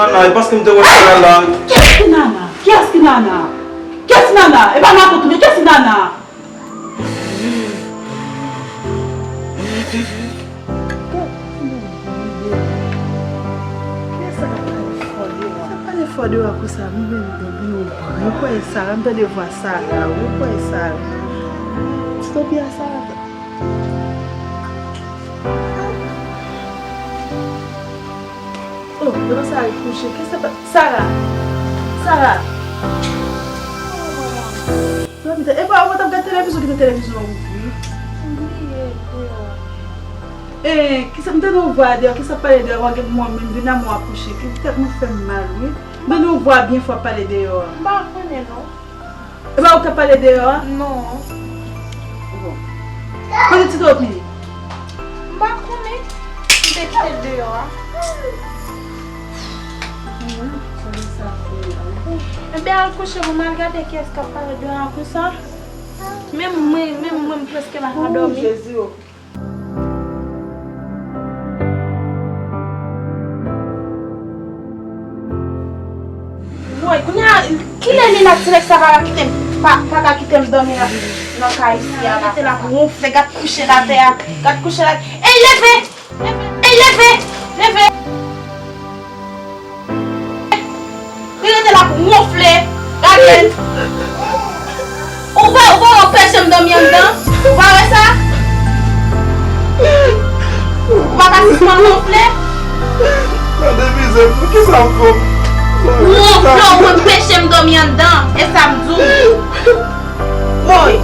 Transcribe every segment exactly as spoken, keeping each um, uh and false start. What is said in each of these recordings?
Nana, e paske m te wè Sara la. Kiyès ki Nana? Kiyès ki Nana? Kiyès ki Nana? E pa Nana tou, men kiyès ki Nana? Kiyès sa k ap pale fò deyò a? Sa pale fò deyò a konsa, m vin, vin, vin, vin kwè e Sara, m tande vwa Sara, wi, m kwè e Sara. Ti topi a Sara. Oh, nan sa li kouche. Kisa pa, Sara! Sara! Oh, manman. Dòmi tè. E pa ou t ap gad televizyon, kite televizyon an ouvri. M bliye deyò. E, kisa, m tande yon vwa deyò, kisa pale deyò, w a gen mwen menm, vin a mwen w ap kouche. Ki tèt mwen fè m mal, wi. M tande yon vwa byen fò ap pale deyò a. M pa konnen, non. E pa ou k t ap pale deyò a? Non. Bon. Kote Ti Topi? M pa konnen. M te kite l deyò a. Ebyen, al kouche pou m al gade kiyès k ap pale deyò a konsa. Menm mwen, menm mwen, m prèske pa ka dòmi. Jezi, o. Woy, kounye a, kilè li la, ti nèg sa pa ka kite m, pa, pa ka kite m dòmi nan, nan kay isi a la. Rete la pou wonfle, gad kouche l atè a, gad kouche l atè. Ey, leve! Ey, leve! Leve! Li rete la pou wonfle. Gade l. Ou pa, ou pa wè w peche m dòmi anndan? Ou pa wè sa? Ou pa ka sispann wonfle? Gade mizè, poukisa m fè w? Ou wonfle, ou wè m peche m dòmi anndan. E sa m di w. Woy!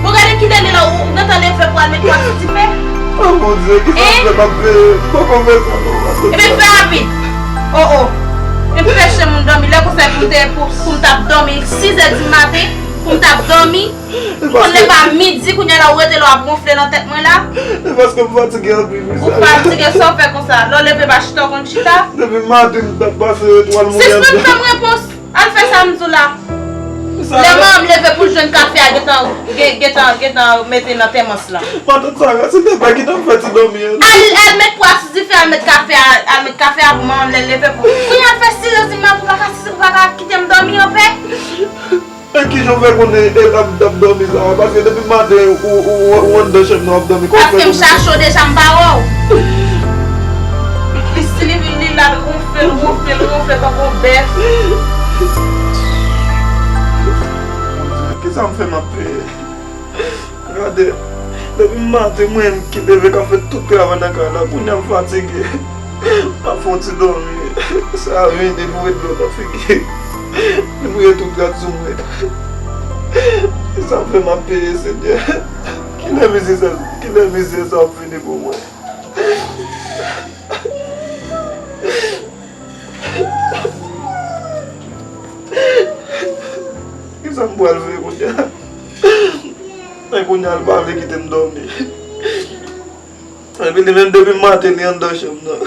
Bon, gade kilè li la, ou, ou gentan leve pou al met pwa sou dife? Oh, Bondye, kisa m fè m ap peye? M poko fè sa, non, m ap fè sa. Ebyen, fè rapid. Oh, oh. M peche moun dòmi. Lè konsa pou m te, pou, pou m t ap dòmi sizè di maten, pou m t ap dòmi. M konn leve a midi, kounye a la ou rete la w ap wonfle nan tèt mwen la. E paske m fatige anpil, wi. Ou fatige, sa w fè konsa? Lè w leve pa chita, w konn chita? Depi maten, m t ap pase etwal mouye anndan. Sispann fè m repons. Al fè sa m di w la. Lè manman m leve pou l jwenn kafe a, gentan, gen-, gentan, gentan mete nan tèmòs la. Matant Sara, silteplè, kite m fè ti dòmi an. Al, al met pwa sou dife, al met kafe a, al met kafe a pou manman m lè l leve pou. Kounye a al fè sirezim nan pou pa ka, pou pa ka kite m dòmi anpè. E kijan w fè konnen e la m t ap dòmi sa a? Paske depi maten ou, ou, ou, ou anndan chanm nan w ap dòmi. Kòman w fè konnen? Paske m chache w deja, m pa wè w. Li si li vin, li la, l wonfle, l wonfle, l wonfle tankou yon bèf. Kisa m fè m ap peye? Gade, depi maten mwen ki leve k ap fè tout travay nan kay la, kounye a m fatige. M ap fè yon ti dòmi. Sa vini pou ret dlo nan figi. Li mouye tout rad sou mwen. Kisa m fè m ap peye, Senyè? Kilè mizè sa, kilè mizè sa ap fini pou mwen? Kisa m pral fè kounye a? Men kounye a, l pa vle kite m dòmi. Epi li menm depi maten li anndan chanm nan.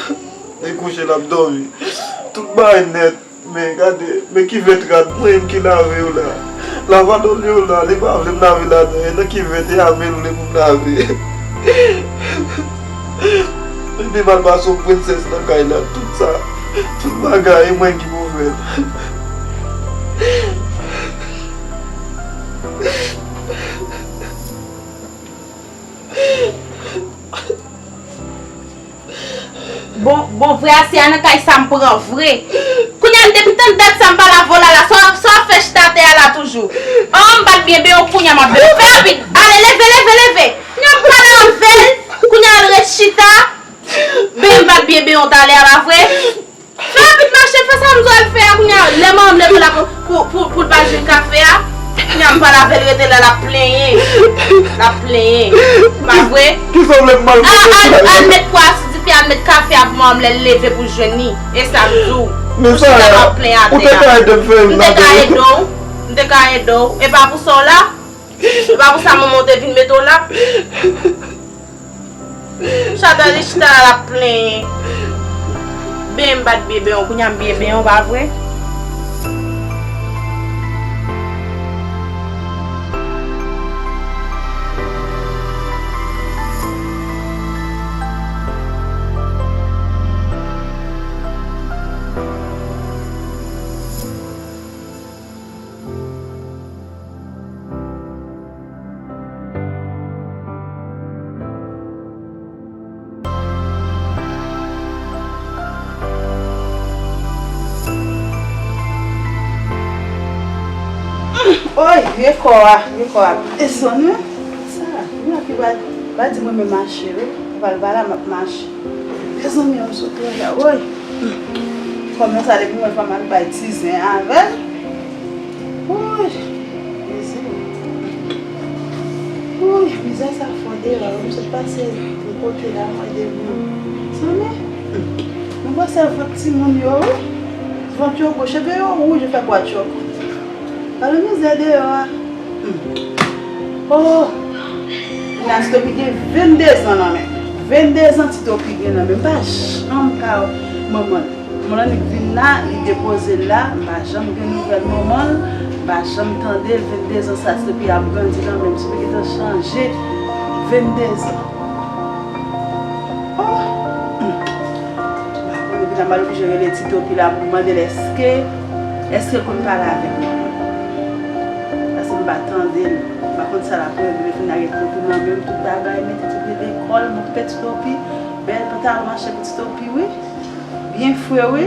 Li kouche, l ap dòmi. Tout bagay nèt. Men gade, men kivèt rad mwen menm ki lave yo la. Lavadòl yo la, li pa vle m lave ladan. E nan kivèt e a men l vle pou m lave. Epi m al pase yon prensès nan kay la. Tout sa, tout bagay, e mwen ki pou fè l. Bon, bon, vre, ase a nan kay sa m pran vre. Kounye a, depi tann dat sa m pa lave w la, la, sa, sa w ap fè chita atè a la toujou? An, m bat byen benyen w, kounye a m ap benyen w. Fè rapid. Ale, leve, leve, leve. Kounye a m pale avè l. Kounye a, al ret chita. Benyen m bat byen benyen w talè a, pa vre? Fè rapid mache, fè sa m di w al fè a kounye a. Lè manman m leve la pou, pou, pou, pou l pa jwenn kafe a, kounye a m pa lave l rete la, l ap plenyen. L ap plenyen. Pa vre? Kisa w vle pou m al fè? Al, al, al met pwa sou dife, al met kafe a pou manman m lè l leve pou l jwenn li. E sa m di w. Men sa, ou te ka ede m fè youn nan de yo. M te ka ede w. M te ka ede w. E pa pou sa w la. E pa pou sa manman w te vin mete w la. Chata li chita la, l ap plenyen. Benyen m bat byen benyen w, kounye a m byen benyen w, pa vre? Oy, vye kò a, vye kò a. E sonn wi. Sa, mwen ki ba, ba di mwen men mache wi. Val bala m ap mache. Mezanmi, m sot wè la, woy. Kòm sa, depi mwen fè mal bay ti zen avè l. Woy, mezanmi. Woy, mizè sa fò deyò, m sot pase yon kote la, mwen de moun. Sanmi, m panse vant timoun yo, wi. Vant yo gwo, cheve yo wouj, yo fè bwa tchòk. Gade mizè deyò a. Hmm. Oh! Kounya Ti Topi gen venndezan nan men. Venndezan Ti Topi gen nan men. M pa janm ka wè manman l. Manman l annik vin la, li depoze l la. M pa janm gen nouvèl manman l. M pa janm tande l. Venndezan sa Ti Topi ap grandi nan men. Ti Topi gentan chanje. Venndezan. Oh! Hmm. M pa konnen, kounya m al oblije rele Ti Topi la pou m mande l èske, èske l konn pale avèk manman l. Paske m pa tande l. M pa konn sa l ap regle. Fin la gen Ti Topi nan men m, tout bagay, mete Ti Topi lekòl, m okipe Ti Topi. Bèl pantalon mache pou Ti Topi, wi. Byen fre, wi.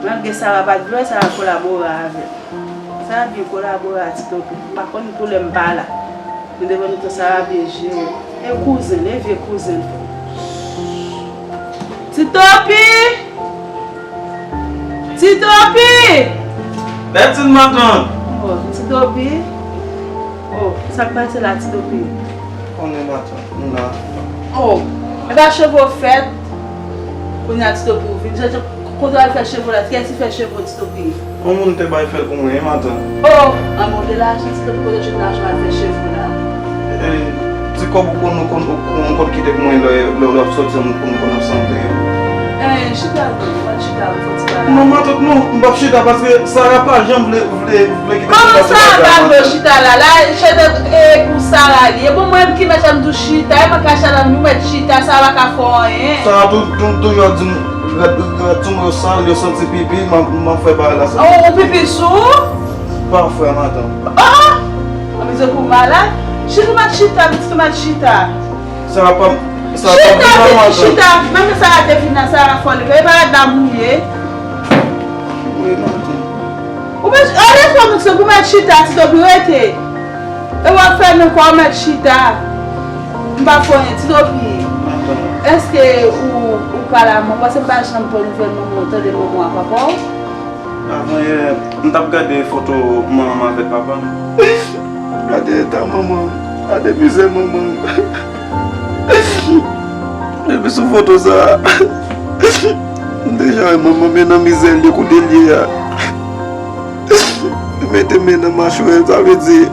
Malgre Sara pa t vle, Sara kolabore avè l. Sara byen kolabore a Ti Topi. M pa konn pou lè m pa la. Men devan nou tout sa va byen jere. E kouzen, e vye kouzen. Ti Topi! Ti Topi! Bètin matant! Oh, Ti Topi! Oh, sa k pase la, Ti Topi? Konnen matant, nou la. Oh, e pa cheve w fèt? Kounye a Ti Topi ou vin. Kote w al fè cheve w la? Kiyès ki fè cheve w, Ti Topi? Yon moun te bay fè l pou mwen, matant. Oh! An bon, te lajan, Ti Topi, kote w jwenn lajan al fè cheve w la? E, ti kòb ou konn, ou konn, ou konn, ou konn kite pou mwen lè, lè, lè w ap soti, ou konn, ou konn ap sanble yo. Eh, chita, non, pa chita, fò ti bagay. Non, matant, non, m p ap chita paske Sara pa janm vle, vle, vle kite. Kòman Sara pa vle chita la? La, chita, e, pou Sara li. E bon, mwen ki mèt fè m tou chita, e mwen ka chita, nou mèt chita, Sara pa ka fè anyen. Sara tou, tou, toujou ap di m, Rad, rad sou mwen yo sal, yo santi pipi, m ap, m ap fè bagay la santi. Oh, ou pipi sou ou? Pafwa, matant. Oh! Ann, mizè pou malad. Chita, ou mèt chita, pitit, ou mèt chita. Sa pa, sa pa. Chita, pitit, chita. Menm sa a te vin nan, sa a fò li. E malad la mouye. Wi, matant. Ou mèt, ale fò mèt, ou mèt chita, Ti Topi, rete. E w ap fèmen kò w, mèt chita. M pa fè anyen, Ti Topi. Matant. Èske ou, ou pale a manman? Paske m pa janm pran nouvèl manman w, tande manman w ak papa w? Avan yè, m t ap gade foto manman m avèk papa m. Gade eta manman m. Gade mizè manman m. Depi sou foto sa a, m deja wè manman m e nan mizè l ye kote l ye a. Li mete men nan machwè l, sa vle di,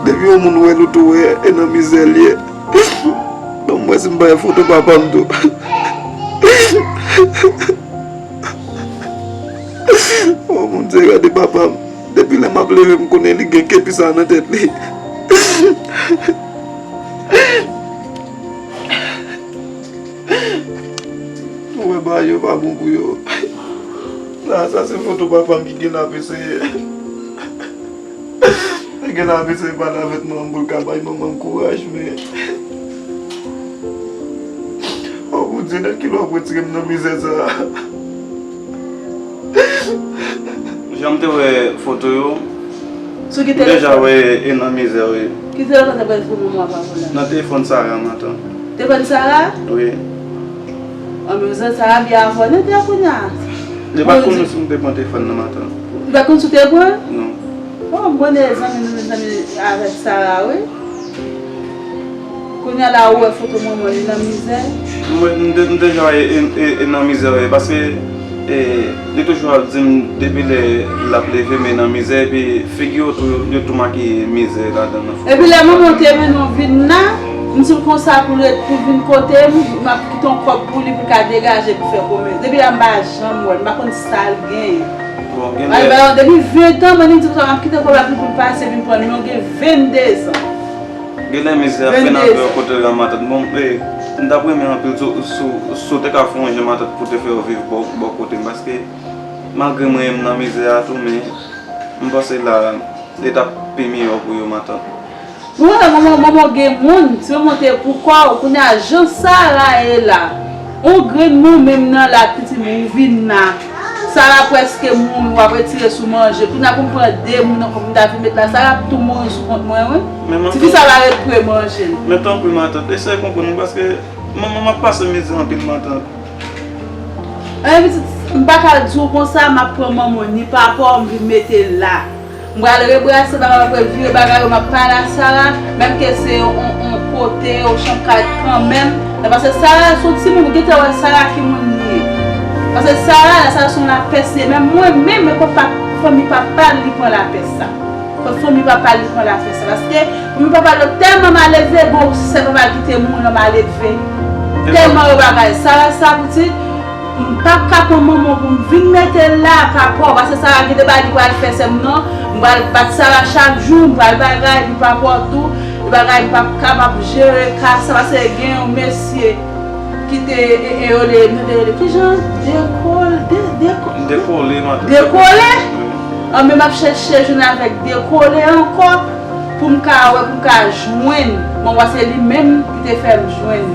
depi yon moun wè l, ou tou wè, e nan mizè l ye. Ban m wè si m pa wè foto papa m tou. Oh, Bondye, gade papa m. Depi lè m ap leve, m konnen li gen kepi sa nan tèt li. Ou wè bagay yo pa bon pou yo. Sa, sa se foto papa m ki gen la, mesye. Nèg la ap eseye pale avèk manman m pou l ka bay manman m kouraj, men, oh, Bondye, nan kilè w ap retire m nan mizè sa a? Jan m te wè foto yo, m deja wè e nan mizè, wi. Ki telefòn te pran pou manman w ak papa w la? Nan telefòn Sara, matant. Telefòn Sara? Wi. An, men zan Sara byen avè w, non, te kounye a. Li pa t konn si m te pran telefòn nan, matant. Li pa t konn si w te pran? Non. Oh, m konnen zanmi nou, zanmi avèk Sara, wi. Kounye a la, ou wè foto manman li nan mizè. Mwen, m de-, m deja wè e, e, e nan mizè, wi, paske, e, li toujou ap di m depi lè l ap leve, men nan mizè, epi figi yo tou, yo tou make mizè ladan nan foto. Epi lè manman w te mennen w vin la, m di l konsa pou l ret, pou l vin kote m, m ap kite yon kòb pou li, pou l ka degaje, pou fè komès. Depi la, m pa janm wè l, m pa konn sa l genyen. Bon, gen lè. Depi ven tan, mwen, m di konsa, m ap kite kòb la pou l pase vin pran l, men w gen venndezan. Genlè mizè ap fè nan kè w kote w ye a, matant. Bon, e, m t ap renmen anpil si w, si w, si w te ka fè yon jan, matant, pou te fè yo viv bò, bò kote m, paske malgre mwen menm m nan mizè a tou, men m panse la, li t ap pi miyò pou yo, matant. Ou konnen manman, manman w gen moun, si w monte pou kò w, kounye a jan Sara ye la, yon grenn moun menm nan la, pitit mwen, ou vin la. Sara prèske mouri, w ap retire sou manje. Kounye a pou m pran de moun ankò pou m ta vin met la, Sara ap tou mouri sou kont mwen, wi. Tifi sa va ret pou e manje l. Men tanpri, matant, eseye konprann mwen, paske manman m ap pase mizè anpil, matant. Anyen pitit, m pa ka di w konsa, m ap pran manman w ni papa w, m vin mete l la. M pral rebrase bagay, m ap revire bagay yo, m ap pale a Sara, menm ke se yon, yon, yon kote, yon chanm kay kanmenm. Nan paske Sara se yon timoun, ou gentan wè Sara ki moun li ye. Paske Sara, la, Sara se yon lapès li ye. Menm mwen menm, men fòk pa, fanmi papa l, li pran lapès sa. Fòk fanmi papa l, li pran lapès sa. Paske fanmi papa l yo tèlman malelve, bon, se papa l ki te mouri nan malelve. Tèlman yo bagay. Sara sa, pitit, m p ap ka pran manman pou m vin mete l la, pa pa w, paske Sara gen de bagay li pral fè sè m nan, m pral bat Sara chak jou, m pral bagay, li pa pa w tou, li bagay, m p ap kapab jere ka sa, paske gen yon mesye ki te, e, e, yo le, yo le, yo le, kijan, dekole, de, de, dekole, matant. Dekole? Anben, m ap chèche jwenn avèk dekole ankò. Pou m ka wè, pou m ka jwenn. Bon, wè se li menm ki te fè m jwenn,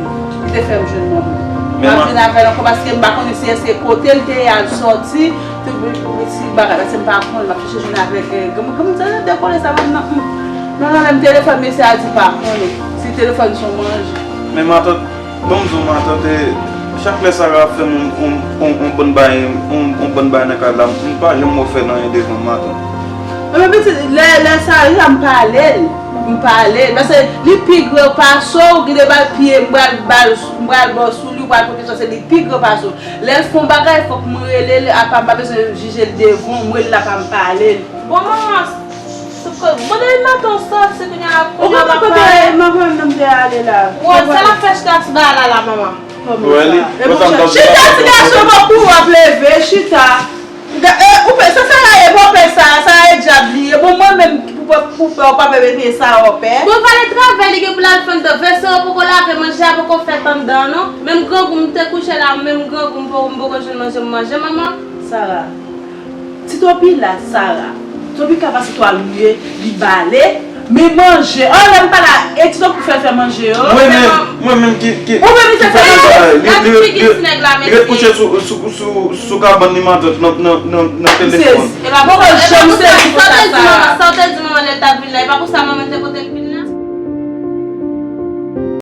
ki te fè m jwenn manman. M ap jwenn avè l ankò paske m pa konnen si èske kote l te ye al sòti, tout ti bagay, paske m pa konnen, m ap chèche jwenn avèk, eh, granmoun, granmoun sa, dekole sa, mwen nan, hmm. Non, non, menm telefòn, mesye a di pa konnen. Si telefòn se yon manje. Men matant, Ban m di w, matant, e, chak lè Sara ap fè m yon, yon, yon, yon bann bagay, yon, yon bann bagay nan kay la, m pa janm wè w fè l anyen devan m, matant. Ebyen, pitit, lè, lè Sara, m pale l, m pale l. Paske li pi gran pase w, gen de bagay, m pral ba l, m pral ba w sou li, ou pral pran kesyon, se li pi gran pase w. Lè l fè yon bagay, fòk m rele l, apa m pa bezwen jije l devan w, m rele l, apa m pale l. Bon, manman, mande l maten w sòti, kounye a, kounye a w ap pale. Manman, kote manman m te ale la? Wòl, sa l ap fè chita sou bagay la, la, manman? Wè li. Chita, ti gason, bon, kou w ap leve, chita. Ou pè, sa, sa la ye, bon, pè sa, sa ye djab li ye. Bon, mwen menm, pou, pou, pou pè, w pa pè, pè sa, w pè. Bon, pale travay, li gen pou l al fè anndan. Vèsè yo poko lave, manje a poko fèt anndan, non. Menm grangou, m te kouche la, menm grangou, m poko, m poko jwenn manje, m manje, manman. Sara. Tito pi la, Sara. Tito pi ka pase twa lye, li bale, men manje. An lè m pa la, e Tito pou fè fè manje yo. Mwen menm, mwen menm ki, ki, ou menm ki fè fè manje. Li, li, li, li ret kouche sou, sou, sou, sou kabann li matant nan, nan, nan, nan telefòn. Mwen pa janm sezi pou sa, Sara. Sa w te di manman lè l t ap vin la, e pa pou sa manman te pote l vin la?